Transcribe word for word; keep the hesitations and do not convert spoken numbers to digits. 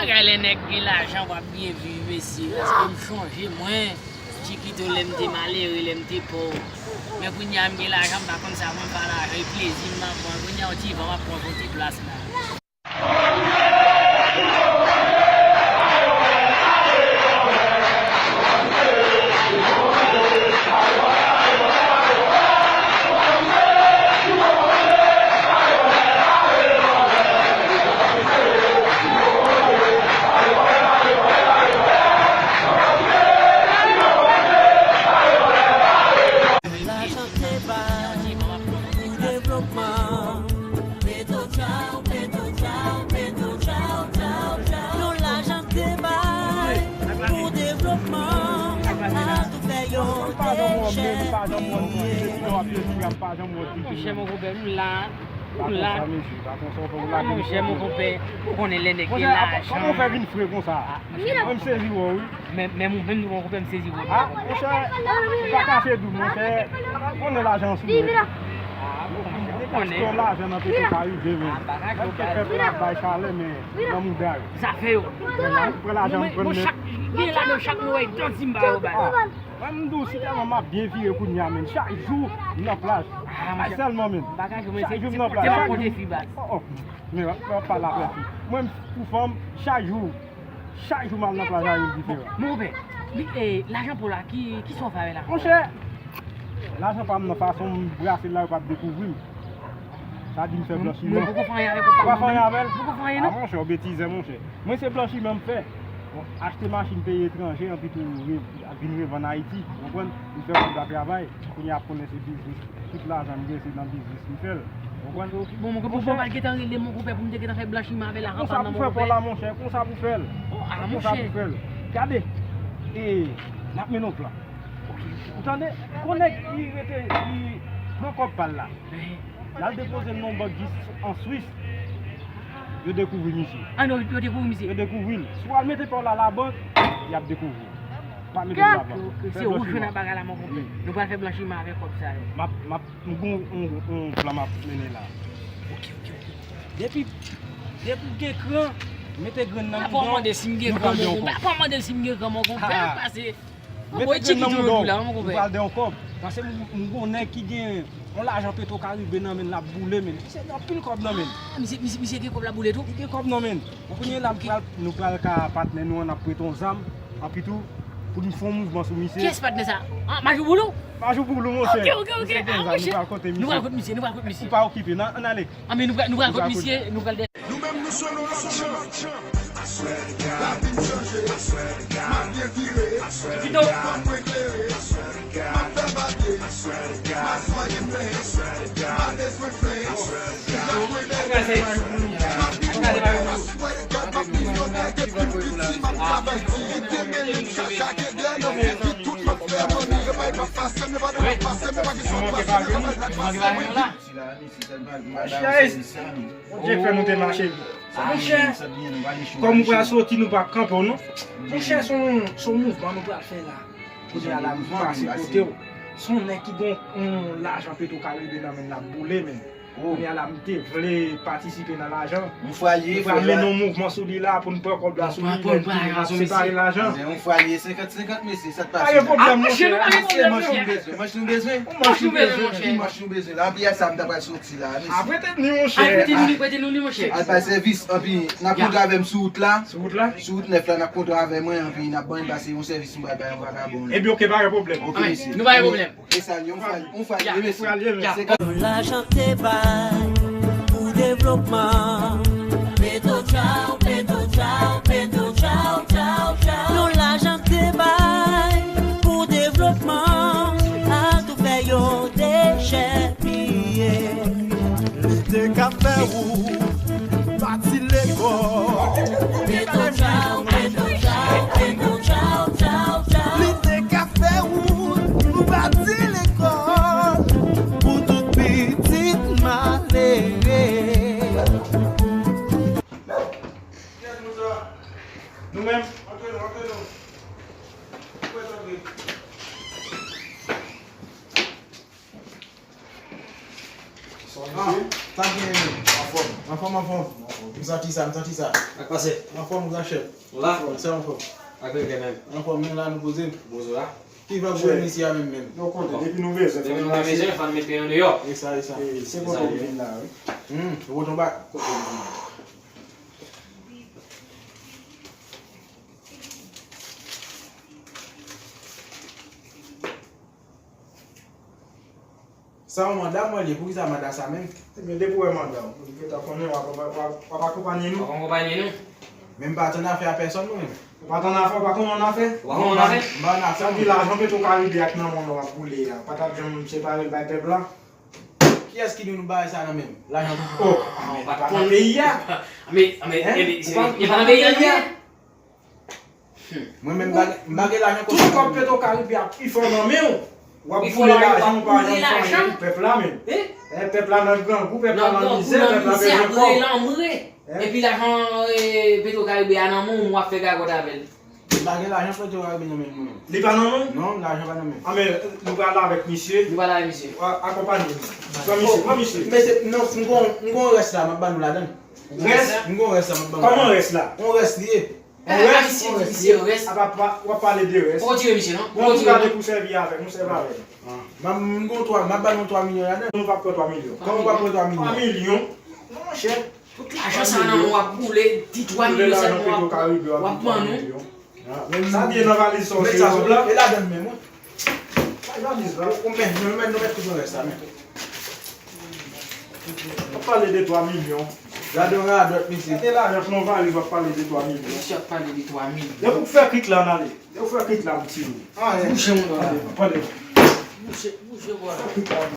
Bagay lè nèg gen lajan w ap byen viv, mesye, paske m chonje mwen, Chikito, lè m te malere, lè m te pòv. Men kounye a m gen lajan, m pa konn sa mwen fè lajan, e plezi m ap pran. Kounye a yon ti van m ap pran sou ti plas la. Lajan te bay pou devlopman. Petro tchaw, Petro tchaw, Petro tchaw, tchaw, tchaw. Yon lajan te bay pou devlopman. A tou fè yon dechèpiye. Monchè, mon konpè, m la. M la. Monchè, mon konpè, ou konnen lè nèg gen lajan. Kòman w fè vin fre konsa? Mwen, m sezi wè w, wi. Men, men, men, mon konpè, m sezi wè w. A, monchè, m pa kache di w, monchè. Konnen lajan sou mwen. Ou konnen. Yon lajan nan Petro Karibe, men. Mwen te fè pou la bay chalè, men nan mouda yo. Zafè yo. Pran lajan, m pran nèt. Chak, gen ladan chak mwa, dan di m ba yo bay. Mwen, m di w, si tèlman m ap byen vire kounye a, men. Chak jou, m nan plaj. Ay, sèlman, men. Chak jou, m nan plaj. Chak jou. Oh, oh. Men, w ap pale apre fi. Mwen, pou fanm, chak jou, chak jou m al nan plaj la, yo diferan. Mon konpè, li, e, lajan pa w la, ki, ki sa w fè avè l la? Monchè, lajan pa m nan, fason m brase l la, yo p ap dekouvri m. Sa di m fè blanchiman. Ou poko fè anyen avè l? Ou pa fè anyen avè l? Ou poko fè anyen, non? A, monchè, w betizè, monchè. Mwen, se blanchiman m fè. Bon, achte machin peyi etranje, anpi tou re-, vin revann Ayiti. Ou konprann? M fè kòb la travay. Kounye a ap konnen se biznis. Tout lajan m gen, se nan biznis m fè l. Ou konprann? Bon, mon konpè, ou pa t gentan rele m, mon konpè, pou m te gentan fè blanchiman avè l la, konsa pou fè pa w la, monchè, konsa pou fè l. Oh, a, monchè. Konsa pou fè l. Gade, e, n ap mennen yon plan. Ou tande? Gon nèg ki rete, ki pran kòb pa l la. L al depoze l nan yon bank ki an Swis. Yo dekouvri misye. A non, yo dekouvri misye. Yo dekouvri l. Si w al mete pa w la labank, y ap dekouvri w. Pa mete l labank. Fè blanchiman. Ou jwenn nan bagay la, mon konpè. Wi. Nou pral fè blanchiman avèk kòb sa yo. M ap, m ap, m gon yon, yon plan m ap mennen la. Ok, ok, ok. Depi, depi w gen kran, mete grenn nan bouda w, nou pral de yon kòb. Pa mande si m gen kran, mon konpè. Pa mande si m gen kran, mon konpè. Pase Mete grenn nan mouda w, nou pral de yon kòb. Paske m, m gon nèg ki gen yon lajan Petro Karibe nan men l, l ap boule, men. Misye gen anpil kòb nan men l. Ah, misye, misye, misye gen kòb l ap boule tou? Li gen kòb nan men l. Kounye a la, nou pral, nou pral ka patnè nou an, n ap prete yon zam, anpi tou, pou nou fè yon mouvman sou misye. Kiyès patnè sa? Ah, Majou Boulou? Majou Boulou, monchè. Ok, ok, ok. Misye gen zam, nou pral kote misye. Nou pral kote misye, nou pral kote misye. Ou pa okipe, n a, ann ale. Ah, men nou pral, nou pral kote misye, nou pral dèyè. Nou menm, nou sou yon lòt chan. Lavi m chanje. M ap byen vire. Kòb mwen klere. M ap fè bagye. M ap fwaye plen. M pa bezwen plen. M ap mwen bèl. M ap vin jwè. M ap milyonè. Depi m piti, m ap travay di. Kite men m chak, chak, dèyè nan figi tout m ap fè mani. Yo pa, yo pa pase m, yo pa, yo pa pase m, yo pa kesyon pase m, yo pa, yo pa pase m. Monchè, Bondye fè nou te mache. Monchè, kòm ou pral soti, nou p ap kanpe w, non. Monchè, se yon, se yon mouvman nou pral fè la. Kounye a la, m pase kote w. Se yon nèg ki gen yon lajan Petro Karibe nan men l, l ap boule, men. Kounye a la, m te vle patisipe nan lajan. Nou pral mennen yon mouvman sou li la pou n pran kòb la sou li, men nou separe lajan. Yon fwa l ye senkant senkant, mesye, sa k pase la? Pa gen pwoblèm, monchè. Mesye, manch nou bezwen, manch nou bezwen. Manch nou bezwen, monchè. Ki manch nou bezwen la? Anpi a sa, m ta pral soti la, mesye. A, prete nou li, monchè. A, prete nou li, prete nou li, monchè. Al bay sèvis, anpi n ap kontre avè m sou wout la. Sou wout la? Sou wout nèf la, n ap kontre avè mwen, anpi n ap ban l pase yon sèvis m pral bay yon vagabon. Ebyen, oke, pa gen pwoblèm. Oke, mesye. Nou pa gen pwoblèm. E sa, yon fwa, yon fwa l ye, mesye. Yon lajan te bay pou devlopman. Petro tchaw, Petro tchaw, Petro tchaw, tchaw, tchaw. Yon lajan te bay pou devlopman. A tou fè yo dechèpiye. Li te ka fè ou pati lekòl. Petro tchaw, Petro tchaw, Petro tchaw, tchaw, tchaw. Li te ka fè wout, bati lekòl pou tout pitit m ale. Nou menm. Ah, sa gen anfòm, anfòm, anfòm. M santi Sa m santi sa. Ak pase. Anfòm, gran chèf. Ou la? Sa anfòm. Ak revè menm. Anfòm, nou la, nou poze. Poze la. Ki van gwo isi a menm menm? Yo konte, depi nou bezwen, fò nou bezwen, fò n mete yon deyò. E sa, e sa. Se kote li vin la, wi. Hmm, ou tonba. Kote li vin la. Sa yon manda mwen li, poukisa manda sa menm? Ebyen, depi w wè manda w, ou gentan konnen w ap, w ap, w ap, w ap akonpanye nou. W ap akonpanye nou. Men m pa tann afè a pèsòn mwen menm. Ou pa tann afè, ou pa konnen yon afè? Ou pa konnen yon afè? M pa nan afè. Sa di lajan Petro Caribe ak nan mòn w ap boule a, pa t ap janm separe l bay pèp la? Kiyès ki di nou bagay sa nan menm? Lajan Petro Caribe. Oh, men pa nan peyi a. Men, men, e pa nan peyi a. Mwen menm, m pa gen, m pa gen lajan konsa. Tout kòb Petro Caribe a pi fò nan men w. W ap boule lajan, ou pa janm fè anyen pou pèp la menm. Eh, pèp la nan grangou, pèp la nan mizè, pèp la bezwen kòb. Epi lajan, eh, Petro Caribe a nan men w, w ap fè gagòt avè l. M pa gen lajan Petro Caribe nan men m, mwen menm. Li pa nan men w? Non, lajan pa nan men m. Ah, men nou pral avèk misye. Nou pral avèk misye. Akonpanye nou. Pran misye, pran misye. Mesye, non, m gon, m gon rès la, m ap ba nou ladan. Rès? M gon rès la, m ap ba nou ladan. Kòman rès la? On rès li ye. On rès? Ayisyen di misye rès. A pa, pa, w ap pale de rès. Poko tire misye, non? Bon, nou gade pou sèvi avè l, nou sèvi avè l. Ah, m, m gon twa, m ap ba nou twa milyon ladan. Nou p ap pran twa milyon. Kòman w p ap pran twa milyon? Twa milyon? Non, monchè. Tout lajan sa nan men w ap boule, di twa milyon sèlman w ap, w ap ban nou. Sa byen nan valiz sa w se kòb la. E ladan menm, wi. Bay valiz la. Ou men, nou men, nou met tout nan rès la, men. W ap pale de twa milyon. Gade yon radòt, mesye. Gade lajan nan valiz, w ap pale de twa milyon. Misye ap pale de twa milyon. Depi w fè krik la, n ale. Depi w fè krik la, m tire w. Ah, bouche, mon dola. Pale. Bouche, bouche, bò la. Fè krik la,